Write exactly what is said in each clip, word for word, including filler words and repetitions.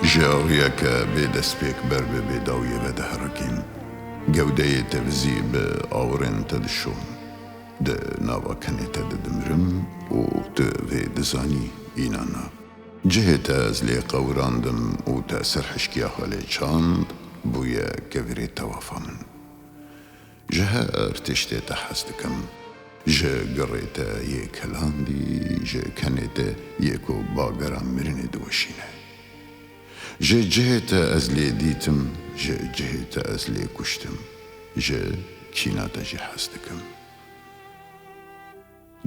Ji awiyeke bê destpêk ber bi bêdawiyê ve diherikîm. Gewdeyê te vizî bi awirên te dişom. Di nava kenê te didimrim û tu vê dizanî, Înana. Cihê te ez lê qewirandim û te ser hişkiya xwe lê çand, bûye kevirê tewafa min. Ji her tiştê te hez dikim. Ji girê te yê kelandî, ji kenê te yê ku bagera mirinê diweşîne. Ji cihê te ez lê dîtim, ji cihê te ez lê kuştim. Ji kîna te jî hez dikim.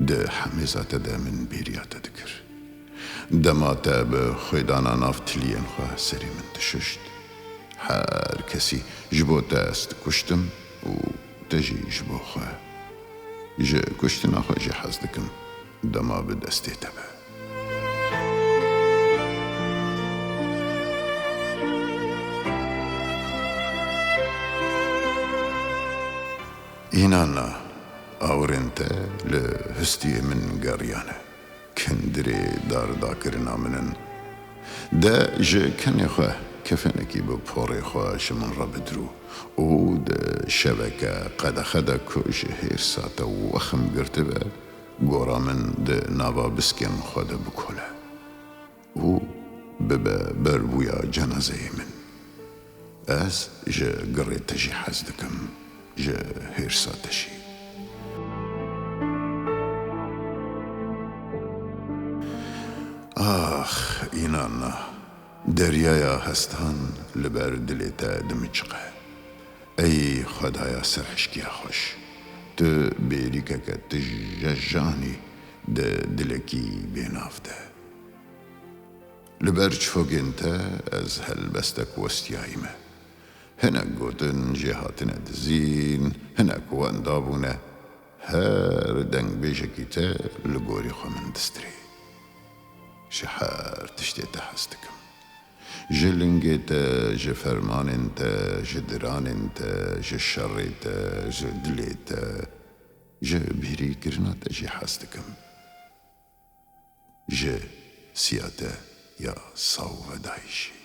Di hemêza te de min bêriya te dikir. Dema te bi xwêdana nav tiliyên xwe serê min dişuşt. Her kesî ji bo te ez dikuştim û te jî ji bo xwe. Ji kuştina xwe jî hez dikim, dema bi destê te be. Înana, awirên te li hustiyê min geriyane. Kindirê dardakirina min in. De ji kenê xwe kefenekî bi porê xwe ji min re bidirû û di şeveke qedexe de ku ji hêrsa te wexim girtibe, gora min di nava biskên xwe de bikole û bibe berbûya cenazeyê min. Ez ji girê te jî hez dikim, ji hêrsa te jî. Ax, Înana, deryaya hestan li ber dilê te dimiçiqe. Ey Xwedaya serhişkiya xweş, tu bêrîkeke tije janî di dilekî bênav de. Li ber çifokên te ez helbestek westiyayî me. Hinek gotin jê hatine dizîn, hinek wenda bûne. Her dengbêjekî te li gorî xwe min distirê. Ji her tiştê te hez dikim. Ji lingê te, ji fermanên te, ji diranên te, ji şerê te, ji dilê te, ji bîrîkirina te jî hez dikim. Ji siya te ya saw ve dayîşî.